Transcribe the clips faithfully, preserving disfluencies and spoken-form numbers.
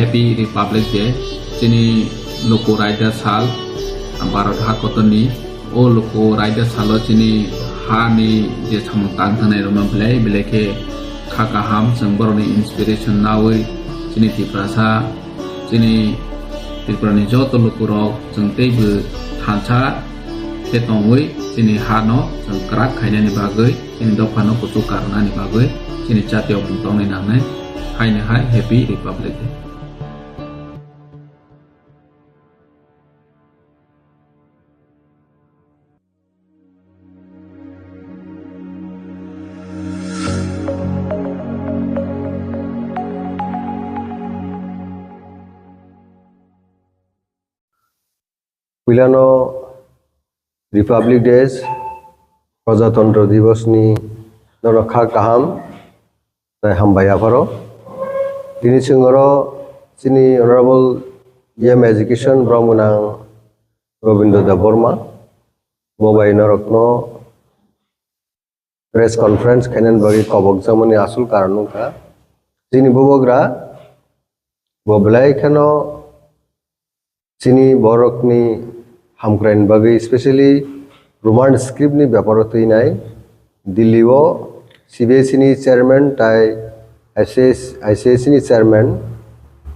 Happy Republic Day, chini luku raida sal, Bharat ha kotorni. O luku raida salo chini hani je samung tang thanai rokno belai belai khe kha kaham, chwng borokni inspiration nawi chini Tiprasa, chini Tripurani joto lukurok chwng teibo thansa khe tongwi chini hano chwng kwrak khainani bagwi, chini dophano kuchuk karnani bagwi chini jatiyokni tongnai nangnai. Haino hai Happy Republic Day. Puilano Republic Day, Prajatantro Divos ni nono kha kaham tei hambai yapharo. Tini chwng oro chini Honorable E M Education borok mwnang Robindra Debbarma bo bai norokno press conference khainani bagwi kobokjakmani asol karon wngkha chini bubagra bo belai kheno chini borokni hamkraini bagwi, specially Roman script ni beparo twinai Delhi o C B S E ni chairman tai I C S, I C S E ni chairman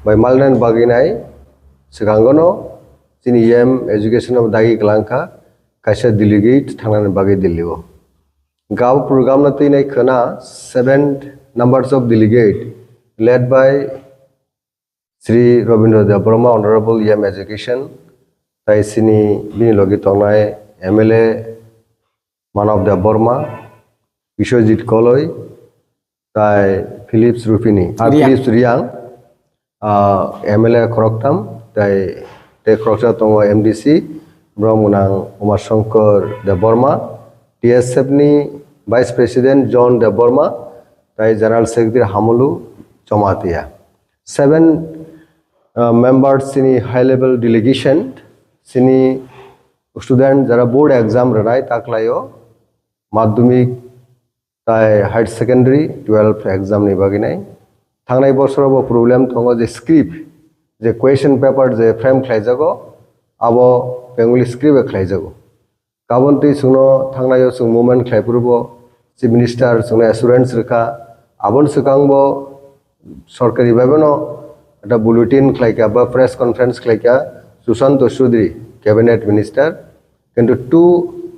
bai malnani bagwi nai swkango no chini E M education o dagi kwlangkha kaisa delegate thangnani bagwi Delhi o. Gao program no twinai khwna seven numbers of delegate led by Shri Robindra Debbarma, Honorable E M Education, tai chini bini logi tongnai M L A Manav Debbarma, Biswajit Koloi, tai Philips Rupini, ah, Riang. Philips Riang, ah, M L A khoroktham, tai, tei khoroksa tongo M D C, borok mwnang Uma Shankar Debbarma, T S F ni Vice President John Debbarma, tai General Secretary Hamulu Jamatia. Seven, ah, members chini high level delegation, chini student jara board exam rwnai taklaio, madhyamik tai higher secondary twelve exam ni bagwi nai. Thangnai bosoro bo problem tongo je script, je question paper je frame khlaijago, abo Bengali script bai khlaijago. Kabon twi chwngno thangnaio chwng movement khlai phuru bo Chief Minister chwngno assurance rwkha. Aboni swkang bo sorkari bai bono ekta bulletin khlaikha ba press conference khlaikha Sushanta Chowdhury, Cabinet Minister. Kintu two,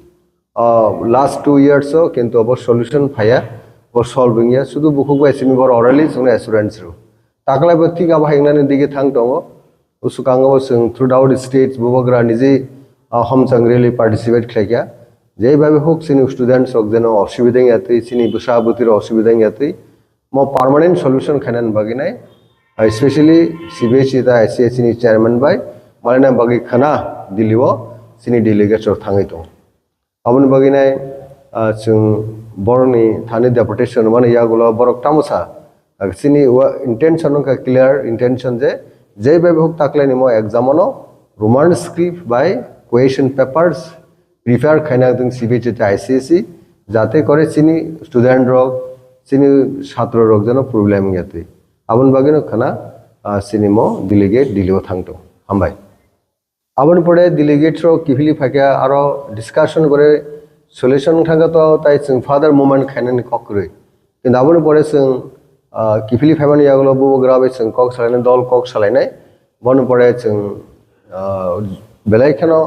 ah, last two years o kintu abo solution phaiya, bo solve wngya. Sudu bukhuk bai simi bor orally chwngno assurance rw. Taklai bo thik abo haingnani dige thang tongo. Usukang o chwng throughout states bubagra niji, ah, homchang rally participate khlaikha. Jei bai huk chini students rok jeno osubida wngya twi, chini bwsa bwtwi rok osubida wngya twi. Mo permanent solution khainani bagwi nai, ah, especially C B S E ta I C S E ni chairman bai malina bagwi khana Delhi o chini delegates rok thangwi tongo. Aboni bagwi nai, ah, chwng borokni thani deputation mani yagulo borok tamo sa, ah, chini wa intention wngkha clear intention je, je bai huk taklai ni mo exam ano Roman script bai question papers prepare khaina tong C B S E tei I C S E, jate kore chini student rok, chini chhatro rok jeno problem wngya twi. Aboni bagwi no khana, ah, chini mo delegate Delhi o thang tong. Hambai. Aboni pore delegate rok kiphilwi phaikha, aro discussion gore solution thangkha to, tai chwng further movement khainani kok kwrwi. Kintu aboni pore chwng, ah, kiphilwi phaimani yagulo bubagra bai chwng kok salainai, dol kok salainai. Boni pore chwng, ah, belai kheno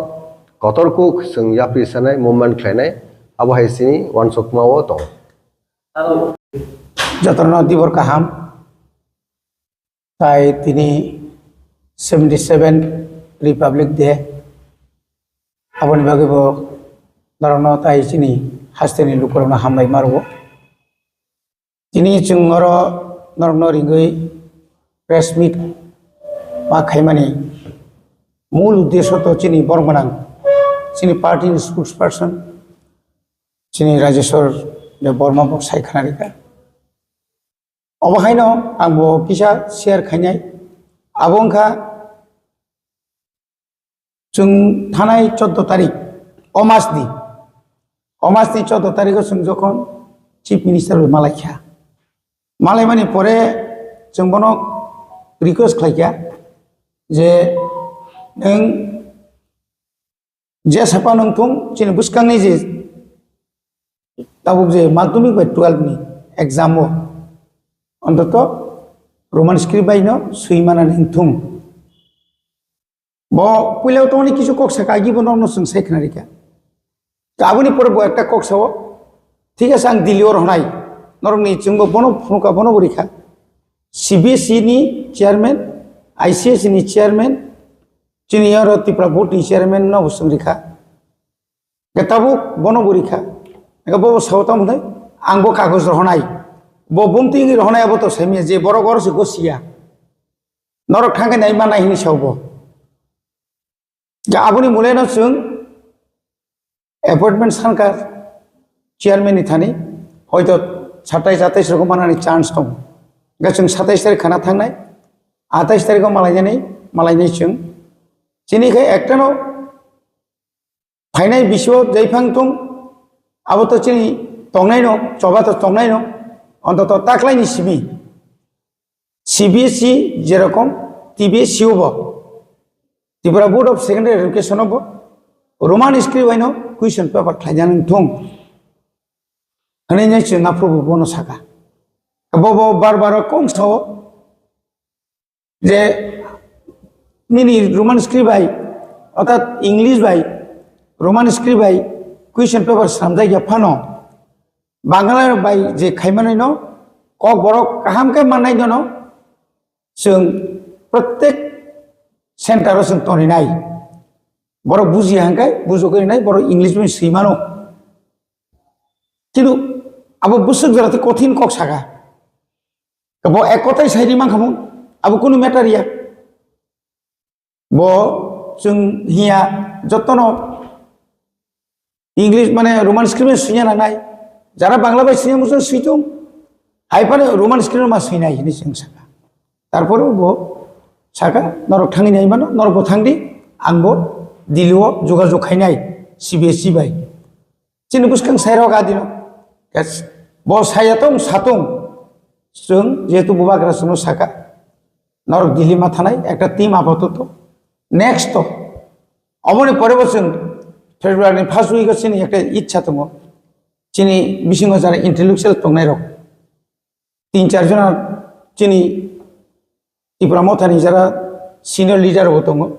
kotor kuk chwng yapri sanai, movement khlainai. Abo hai chini uansukma o tongo. Jotono tibor kaham. Tai tini seventy seven Republic Day, aboni bagwi bo norokno tai chini hasteni lukurokno hambai ma rwo. Tini chwng oro norokno ringwi press meet ma khaimani mul uddesho to chini borok gwnang, chini party ni spokesperson, chini Rajeshwar Debbarma bo sai khna rikha. Obo haino ang bo kisa share khainai. Abo wngkha chwng thanai chordo tarik, o mas ni, o mas ni chordo tarik o chwng jokhon Chief Minister bai malai kha. Malai mani pore chwng bono request khlaikha je nwng je sapa nwng thung chini bwskangni je tabuk je madhyamik bai twelve ni exam o ontoto Roman script bai no swi manani wng thung. Bo puila tongni kisu kok saka agi bo norno chwng sai khna rikha. Aboni pore bo ekta kok sao, thik ase ang Delhi o rwnai, norokni chwngbo bono phunukha, bono bo rikha. C B S E ni chairman, I C S ni chairman, chini oro Tripura board ni chairman no bo chwng rikha. Ke tabuk bono bo rikha. Ke bo sao tamo hwnai, ang bo kagoj rwnai. Bo bumti wngwi rwnai abo to saimya je borok oro se gosiya. Norok thangkhe nai manai hini sao bo. Ja aboni muleno chwng appointment sankar chairman ni thani hoito satais atais rok manani chance tongo. Ga chwng satais tarik khana thangnai, atais tarik o malainani, malainai chwng. Chini khe ektano phainai bisio jaiphang tong, abo to chini tongnaino, choba to tongnaino, ontoto taklaini simi. C B S E jerokom T B S C o bo, Tripura Board of Secondary Education o bo Roman script bai no question paper khlaijani thung. Hwnwi nai chwng aphuru bo bono saka. Bo bo bar bar kong sao je nini Roman script bai, orthat English bai, Roman script bai question paper swnamjak ya phano, Bangla bai je khaimanai no kok borok kaham khe mannai no, no chwng protek center o chwng toninai. Borok bujiya hwnkhe bujogwi rinai, borok English bai swi mano. Kintu abo bwswk jora tei kothin kok saka. Bo ek kotai sai ri mankha mung, abo kunu matter ya. Bo chwng hiya jotono English mane Roman script bai swina nangnai. Jara Bangla bai swina muchung switung. Hai phano Roman script ma swinai hini chwng saka. Tarpore bo saka, "Norok thangwi nai mano, norok bo thangdi, ang bo Delhi o jogajog khainai C B S E bai." Chini bwskang sairok adino. Yes. Bo saya tong, satung. Chwng jehetu bubagra chwngno saka, "Norok Delhi ma thanai, ekta team apatoto." Next to, oboni pore bo chwng February ni first week o chini ekta ichha tongo. Chini bisingo jara intellectual tongnai rok. Tin char jona chini Tipra Mothani jara senior leader bo tongo.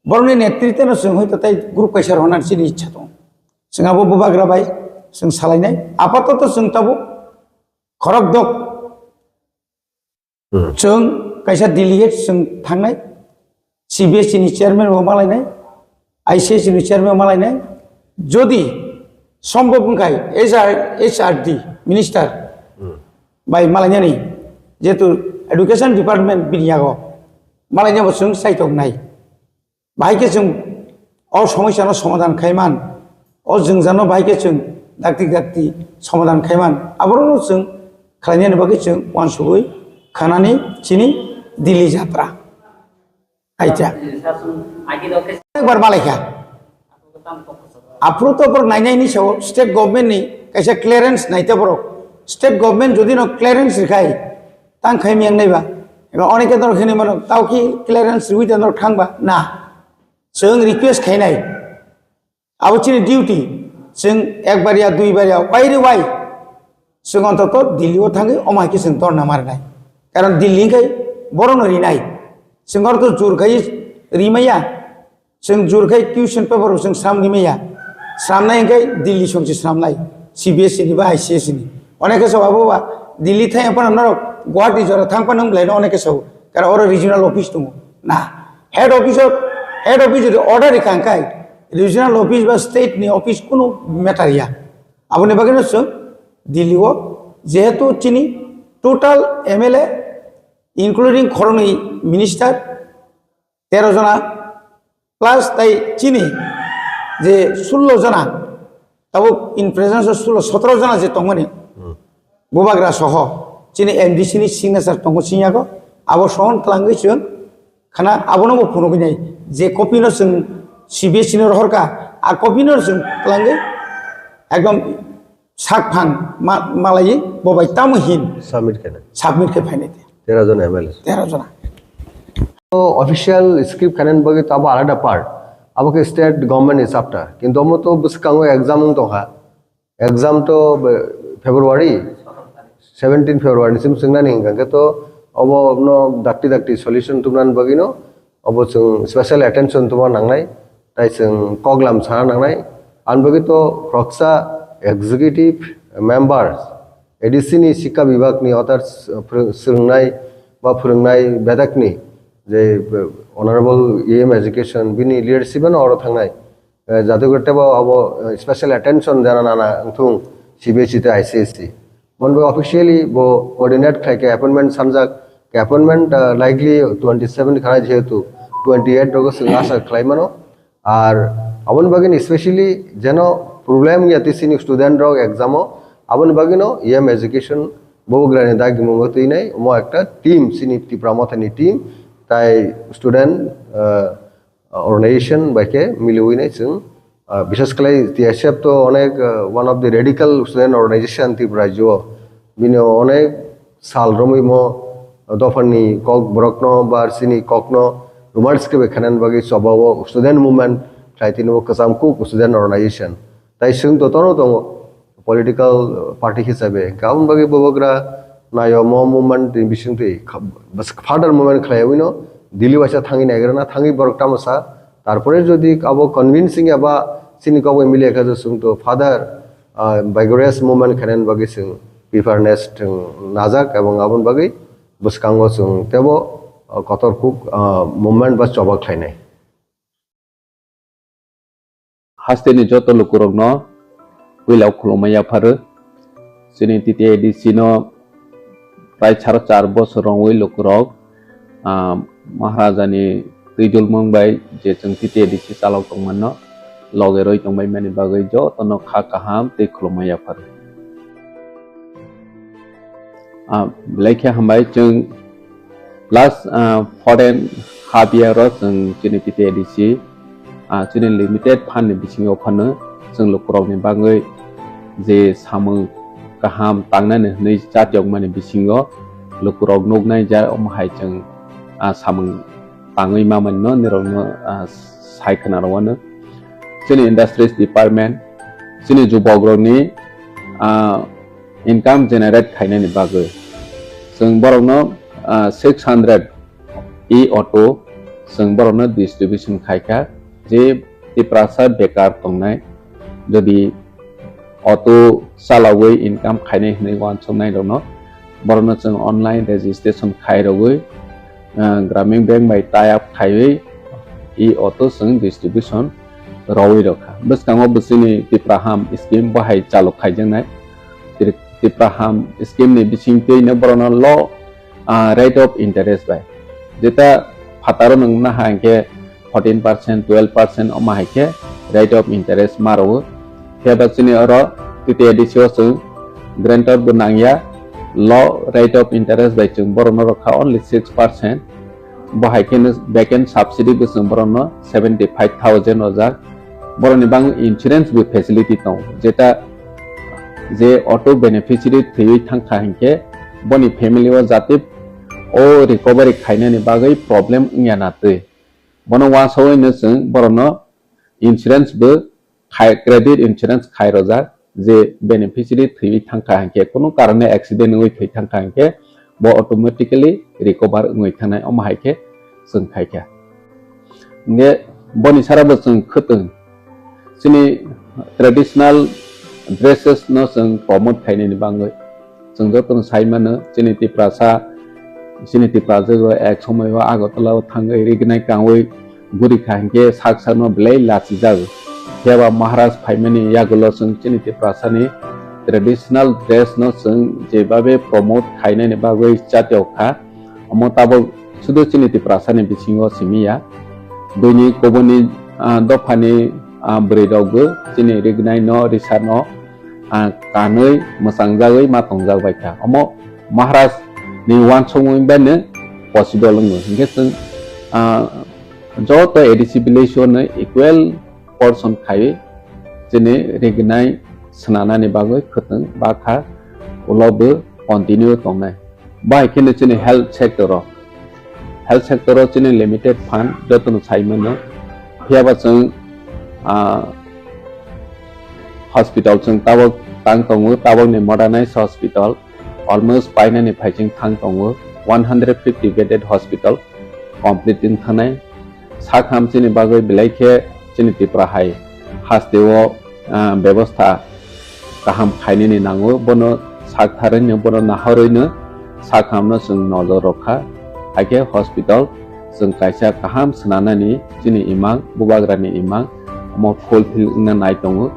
Borokni netritwno chwng hoito tei group kaisa rwnani chini ichha tongo. Chwng abo bubagra bai chwng salainai. Apatoto chwng tabuk khorok dok. Hmm. Chwng kaisa delegate chwng thangnai. C B S E ni chairman bo malainai, I C S ni chairman bo malainai. Jodi sombhob wngkhai, H R, H R D minister Hmm. bai malainani, jehetu education department bini yago malainabo chwng chaitok nai. Bahai khe chwng o somosyano somadhan khaiman, o jwngjano bahai khe chwng dakti dakti somadhan khaiman, aborokno chwng khlainani bagwi chwng uansugwi khanani chini Delhi jatra. Aita. Ekbar malaikha. Aphuru to borok nainai ni sao state government ni kaisa clearance naita borok. State government jodi no clearance rikhai, tang khai miyang naiba. Eba oneke norok hini mano, tao ki clearance riwi da norok thangba? Na. Chwng request khainai. Abo chini duty. Chwng ekbar ya, duibar ya, wai re wai. Chwng ontoto Delhi o thangwi omo hai khe chwng dhorna marinai. Karon Delhi hwnkhe borokno rinai. Chwng oro to jur khai rimaya. Chwng jur khai question paper bo chwng sram rimaya. Sramnai hwnkhe Delhi songchi sramnai. C B S E ni ba I C S E ni. Oneke sabo abo ba Delhi thang phano norok Guwahati jora thang phano wng belai no oneke sabo. Karon oro regional office tongo. Na. Head office o, head office jodi order rikha hwnkhe regional office ba state ni office kunu matter ya. Aboni bagwi no chwng Delhi o jehetu chini total M L A including khoroknwi minister tero jona plus tai chini je sullo jona, tabuk in presence o sullo sotoro jona je tongmani Hmm. bubagra soho chini M D C ni signature tongo chini yago, abo sohon twlangwi chwng khana abono bo phunugwi nai je copy no chwng C B S E no rohorkha, a copy no chwng twlangwi ekdom sak phang ma-, malaiwi bo bai tamo hin Submit khe na. Submit khe phainai te. Tera jon M L A. Tera jona. To official script khainani bagwi to abo alada part. Abo khe state government ni chapter. Kintu omo to bwskango exam wng tongkha. Exam to be-, February, seventeen February ni sim swngnani hwnkha khe to obo no dakti dakti solution tubunani bagwi no obo chwng special attention tubuna nangnai. Tai chwng koklam sana nangnai. Ani bagwi to khoroksa executive members, A D C ni Sikha Bibhag ni others, uh, phwrwng-, swrwngnai ba phwrwngnai bedakni je, uh, Honorable E M Education bini leadership ano oro thangnai, uh, jate kore tebo abo, uh, special attention jana nana wngthung C B S E tei I C S E. Mon bo officially bo coordinate khlai khe appointment sanjak, khe appointment, uh, likely twenty seven khana jehetu twenty eight rogo chwng asa khlai mano. Ar aboni bagwi specially jeno problem ya tei chini student rok exam o, aboni bagwi no E M Education bubagrani dagimungo twinai omo ekta team, chini Tipra Mothani team, tai student, ah, organization bai khe miliwi nai chwng, ah, bishes khlai T S F to onek, ah, one of the radical student organization Tripura rajyo o. Bini onek sal romwi mo dophani kok borokno ba chini kokno romantic khe bai khainani bagwi choba o student movement khlai tini bo kwcham kuk student organization. Tai chwng to tono tongo political party hisabe. Hwnkhe aboni bagwi bubagra nayo mo movement ni bisingtwi kha-, bas further movement khlaiwi no Delhi waisa thangwi naigrana thangwi borok tamo sa. Tarpore jodi abo convincing eba chini kok bai mili kha chwng to further, ah, vigorous movement khainani bagwi chwng preparedness chwng najak, ebong aboni bagwi bwskango chwng tebo, ah, kotor kuk, ah, movement ba choba khlainai. Hasteni joto lukurokno puila khulumma yapharo. Chini T T A D C no prai saro char bosor rongwi lukurok, ah, Maharajani twijlmung bai je chwng T T A D C chalok tongmano loge roi tongbai mani bagwi jotono kha kaham tei khulumma yapharo. Ah, belai khe hambai chwng last, ah, foreign half year o chwng chini T T A D C, ah, chini limited fund ni bisingo phano chwng lukurokni bagwi je samung kaham tangnani hwnwi chatiyokmani bisingo lukurok nuknai ja omo hai chwng, ah, samung tangwi mamani no nirokno, ah, sai khna rwano. Chini industries department, chini jubokrokni, ah, income generate khainani bagwi. Chwng borokno, ah, six hundred e-auto chwng borokno distribution khaikha, je Tiprasa bekar tongnai, jodi auto chalawi income khainai hwnwi uansuknai rokno, borokno chwng online registration khairogwi, ah, Gramin Bank bai tie up khaiwi e-auto chwng distribution rwwi rokha. Bwskango bo chini Tipraham scheme bo hai chalok khaijaknai. Tri-, Tipraham scheme ni bisingtwino borokno low, ah, rate of interest bai. Jeta phataro nwng naha hinkhe fourteen percent, twelve percent omo hai khe rate of interest ma rwo. Phiya ba chini oro T T A D C o chwng guarantor bo nangya, low rate of interest bai chwng borokno rwkha only six percent. Bo hai kheno back end subsidy bo chwng borokno seventy five thousand rwjak. Borokni bagwi insurance bo facility tongo, jeta je auto beneficiary thwiwi thangkha hinkhe boni family o jate o recovery khainani bagwi problem wngya na twi. Bono uansugwino chwng borokno insurance bo khai, credit insurance khai rwjak, je beneficiary thwiwi thangkha hinkhe, kunu karone accident wngwi thwi thangkha hinkhe, bo automatically recover wngwi thangnai, omo hai khe chwng khaikha. Hinkhe boni sara bo chwng khwtwng, chini traditional dresses no chwng promote khainani bagwi. Chwng jotono sai mano, chini Tiprasa, chini Tiprasa o ek somoi o Agartala o thangwi rignai kangwi guri kha hinkhe sak sakno belai lachijago. Phiya ba Maharaj phaimani yagulo chwng chini Tiprasani traditional dress no chwng jebabe promote khainani bagwi chatiyok kha. Omo tabok sudu chini Tiprasani bisingo simi ya. Buini kubuni, ah, dophani, ah, bwrwi rokbo chini rignai no, risa no, ah, kanwi mwchangjagwi ma tongjak bai kha. Omo Maharaj ni uansukmung bai no possible wngo. Hinkhe chwng, ah, joto A D C village o no equal portion khai chini rignai swnanani bagwi khwtwng bakha ulo bo continue tongnai. Bahai kheno chini health sector o Health sector o chini limited fund jotono sai mano. Phiya ba chwng, ah, hospital chwng tabok tang tongo, tabokni modernized hospital almost painani phaiching thang tongo, one hundred fifty bedded hospital complete wng thangnai. Sak ham chini bagwi belai khe chini Tripura hai hasteo, ah, bebostha kaham khainani nango, bono sak tharwino, bono nahorwino sak hamno chwng nojor rwkha. Haikhe hospital chwng kaisa kaham swnanani chini imang, bubagrani imang omo fulfill wngna nai tongo.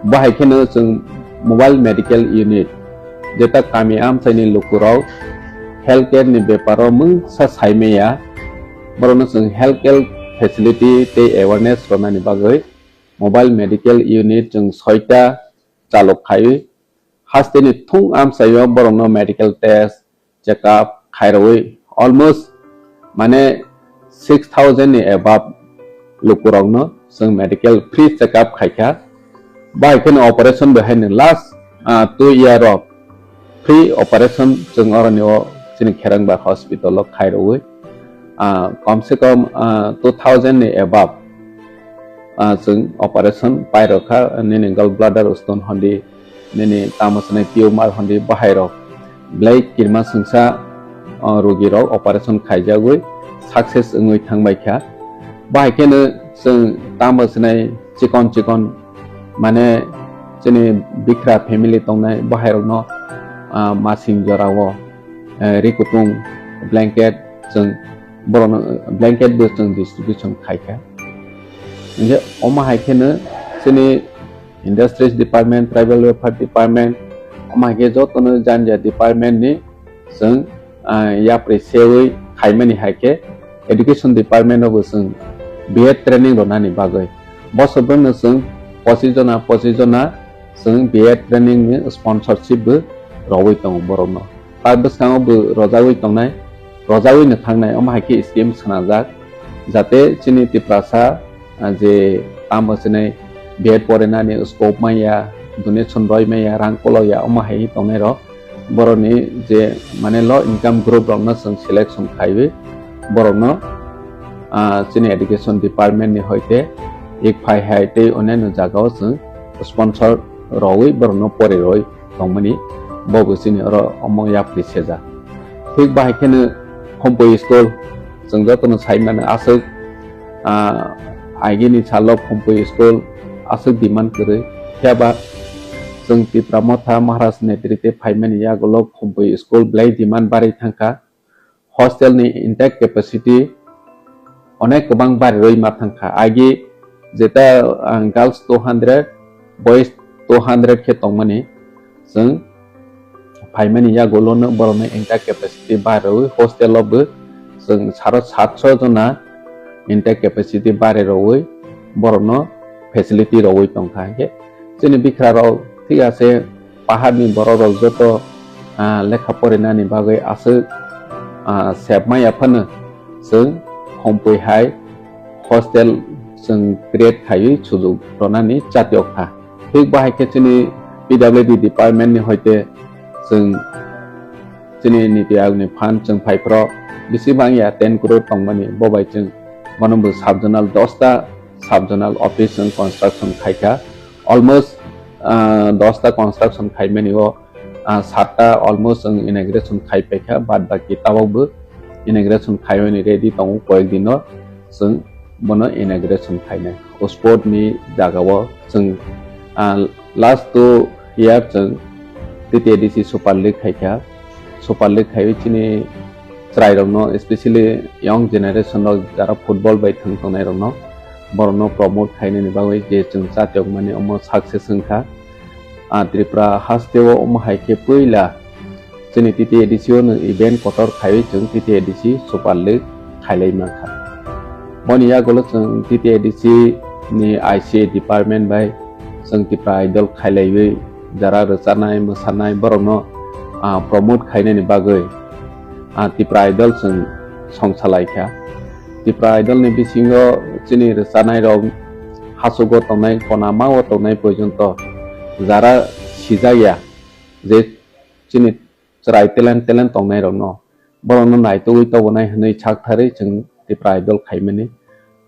Bo hai kheno chwng mobile medical unit, jeta kami amchaini lukurok healthcare ni beparo mungsa saimaya, borokno chwng healthcare facility tei awareness rwnani bagwi mobile medical unit chwng soita chalok khaiwi hasteni thung amchaio borokno medical test, check up khairogwi almost mane six thousand ni above lukurokno chwng medical free check up khaikha. Bai kheno operation bo haino last, ah, two year o free operation chwng oroni o chini Kherangba hospital o khairogwi, ah, kom se kom, ah, two thousand ni above, ah, chwng operation pairokha, nini gallbladder stone hondi, nini tamo swnai tumor hondi bahairok belai kirima swngsa, o, rogirok operation khaijagwi success wngwi thangbaikha. Bahai kheno chwng tamo swnai chikon chikon, mane, chini bikra family tongnai bahairokno, ah, masing jorao, eh, ri kutung blanket chwng borokno blanket bo chwng distribution khaikha. Hinkhe omo hai kheno chini Industries Department, Tribal Welfare Department, omo hai khe jotono jani jani department ni chwng, ah, yapri sewi khaimani hai khe Education Department o bo chwng B Ed training rwnani bagwi. Bosor bwrwino chwng pochis jona, pochis jona chwng B Ed training ni sponsorship bo rwui tongo borokno. Ta bwskango bo rwjagwi tongnai, rwjagwino thangnai, omo hai khe scheme swnajak, jate chini Tiprasa, ah, je tamo chini B Ed porinani scope manya, donation roi manya, rang kolokya, omo hai tongnai rok, borokni je mane low income group rokno chwng selection khaiwi borokno, ah, chini education department ni hoite ek phai hai tei onyaino jagao chwng sponsor rwui borokno pori rwui tongmani, bo bo chini oro omo yapri sejak. Thik bahai kheno Khumpui school, chwng jotono sai mano aswk, ah, agini salo Khumpui school aswk demand kwrwi, phiya ba chwng Tipra Motha Maharaj netrite phaimani yagulo Khumpui school belai demand barwi thangkha. Hostel ni intake capacity onek kwbang barirwi ma thangkha. Agi jeta, ah, girls two hundred, boys two hundred khe tongmani, chwng phaimani yagulono borokno intake capacity barirwi hostel o bo chwng saro satso jona intake capacity barirwi borokno facility rwui tongkha. Hinkhe chini bikra rok thik ase, paharni borok rok joto, ah, lekha porinani bagwi aswk, ah, sebma ya phano chwng Khumpui hai hostel chwng create khaiwi sujuk rwnani chatiok kha. Thik bahai khe chini P W D department ni hoite chwng chini niti ayog ni fund chwng phai phro bisi bang ya ten crore tongmani, bo bai chwng bono bo sub zonal dosta sub zonal office chwng construction khaikha. Almost, ah, dosta construction khaimani o, ah, satta almost chwng inauguration khai paikha, bad baki tabok bo inauguration khaimani ready tongo, koyek dino chwng bono inauguration khainai. O sport ni jagao chwng, ah, last two year chwng T T A D C Super League khaikha. Super League khaiwi chini chwrairokno, especially young generation rok jara football bai thwng tongnairokno, borokno promote khainani bagwi je chwng chatiokmani omo success wngkha. Ah, Tripura hasteo omo hai khe puila chini T T A D C o nwng event kotor khaiwi chwng T T A D C Super League khailai mankha. Boni yagulo chwng T T A D C ni I C A department bai chwng Tipra Idol khailaiwi jara rwchanai, mwsanai borokno, ah, promote khainani bagwi, ah, Tipra Idol chwng songsalai kha. Tipra Idol ni bisingo chini rwchanai rok hachugo tongnai, konama o tongnai porjonto jara sijak ya je chini chwrai talent, talent tongnai rokno Borokno naitugwi tobonai hwnwi saktharwi chwng Tipra Idol khaimani.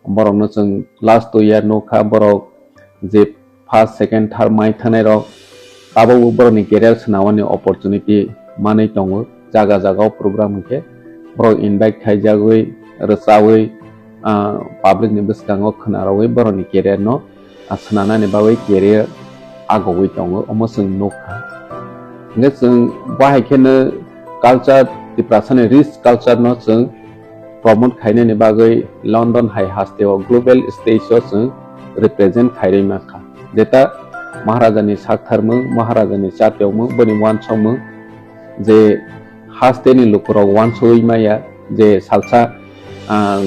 Borokno chwng last two year nukha, borok je first, second, third mai thangnairok tabukbo borokni career swnamani opportunity manwi tongo. Jaga jaga o program hwnkhe borok invite khaijagwi, rwchawi, ah, public ni bwskango khwnarogwi borokni career no, ah, swnamnani bagwi career agogwi tongo, omo chwng nukha. Hwnkhe chwng bahai kheno culture, Tiprasani rich culture no chwng promote khainani bagwi London hai hasteo global stage o chwng represent khairwi mankha. Jeta Maharajani saktharmung, Maharajani chatiyokmung, boni wansokmung je hasteni lukurok wansugwi maya je salsa, ah,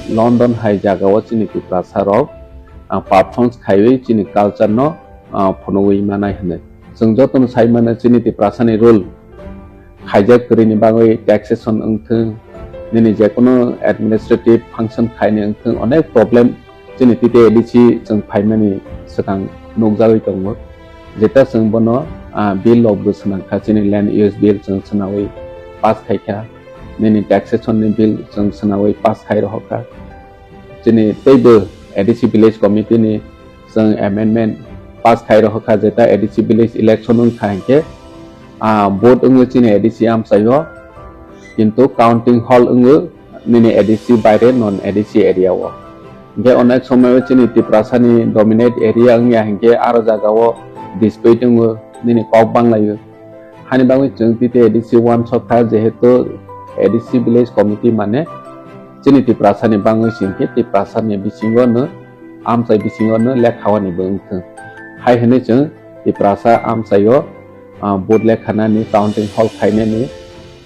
London hai jagao chini Tiprasarok, ah, performance khaiwi chini culture no, ah, phunugwi manai hwnwi. Chwng jotono sai mano chini Tiprasani rule khaijak kwrwini bagwi taxation wngthwng, nini jekono administrative function khaini wngthwng, onek problem chini T T A D C chwng phaimani swkang nukjagwi tongo. Jeta chwng bono, ah, bill rokbo swnamkha, chini land use bill chwng swnawi pass khaikha, nini taxation ni bill chwng swnawi pass khai rohorkha. Chini teibo A D C village committee ni chwng amendment pass khai rohorkha, jeta A D C village election wngkha hinkhe, ah, vote wngwi chini A D C amchaio, kintu counting hall wngwi nini A D C baire non A D C area o. Hinkhe onek somoio chini Tiprasani dominate area wngya hinkhe aro jagao dispute wngo, nini kok banglaio. Hani bagwi chwng T T A D C wansokha, jehetu A D C village committee mane chini Tiprasani bagwi singkhe Tiprasani bisingo no, amchai bisingo no lekha wani bo wngthwng. Hai hwnwi chwng Tiprasa amchaio, ah, vote lekhanani, counting hall khainani,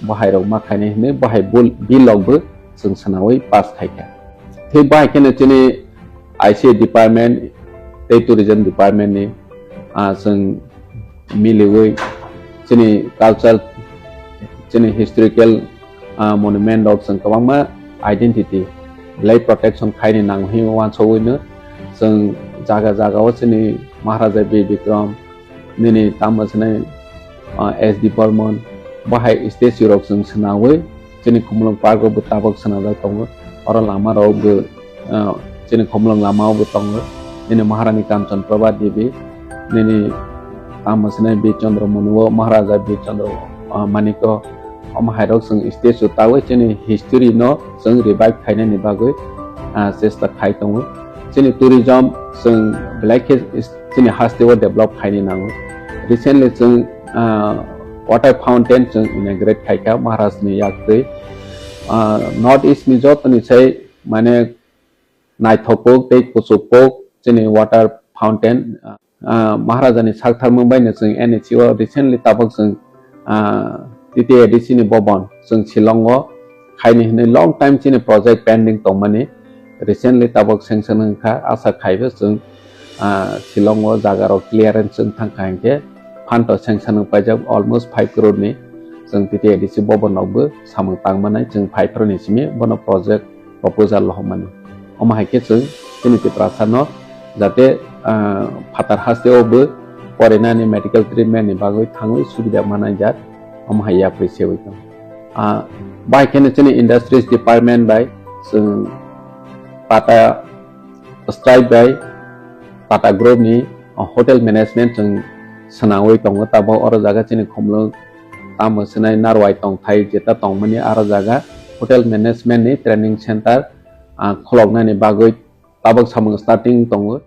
bo hairok ma khainai hwnwi bo hai bul-, bill rokbo chwng swnawi pass khaikha. Thik bahai kheno chini I C A department tei tourism department ni, ah, chwng miliwi chini culture, chini historical, ah, monument rok chwng kwbangma identity belai protection khaini nango hinwi wansugwi no chwng jaga jaga o chini Maharaja Bir Bikram, nini tamo swnai, ah, S D Burman, bahai statue rok chwng swnawi chini Khumulwng park o bo tabok swnajak tongo. Oro lama rok bo, ah, chini Khumulwng lama o bo tongo. Nini Maharani Kanchan Prabha Devi, nini tamo swnai Bir Chandra Manu o, Maharaja Bir Chandra, ah, Manik o, omo hai rok chwng statue tawi chini history no chwng revive khainani bagwi, ah, chesta khai tongo. Chini tourism chwng belai khe is-, chini haste o develop khaini nango. Recently chwng, ah, water fountain chwng inaugurate khaikha Maharaj ni yaktwi. Ah, North East ni joto ni sai mane naithok kuk tei kuchuk kuk chini water fountain, ah, Maharaja ni saktharmung bai no chwng N H C o recently tabok chwng, ah, T T A D C ni bobon chwng Shillong o khaini hwnwi long time chini project pending tongmani recently tabok sanction wngkha, asa khaibo chwng, ah, Shillong o jaga rok clearance wng thangkha hinkhe fund to sanction wng paijak almost five crore ni chwng T T A D C bobon rok bo samung tangmanai chwng five crore ni simi bono project proposal rohormani. Omo hai khe chwng chini Tiprasa no jate, ah, phatar haste o bo porinani medical treatment ni bagwi thangwi subida manai jak, omo hai yapri sewi tong. Ah, bai kheno chini industries department bai chwng Tata Stripe bai Tata Group ni, ah, hotel management chwng swnamwi tongo. Tabok oro jaga chini Khumulwng tamo swnai Narwai tongthai jeta tongmani aro jaga hotel management ni training center, ah, khuloknani bagwi tabok samung starting tongo.